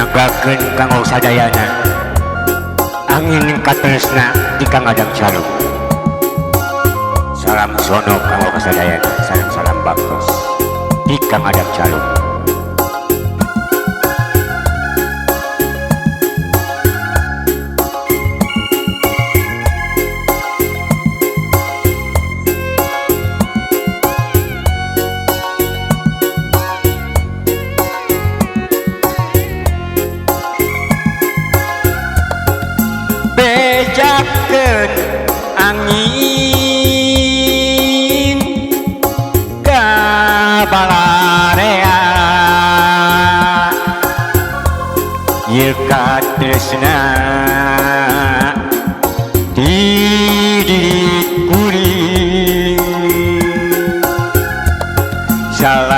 Manggakeun kanggo sadayana angin katresna di Kang Adam Calung. Salam sono kanggo kasadayana, salam salam baktos di Kang Adam Calung. Bejakeun angin ka balarea ieu katresna di diri kuring.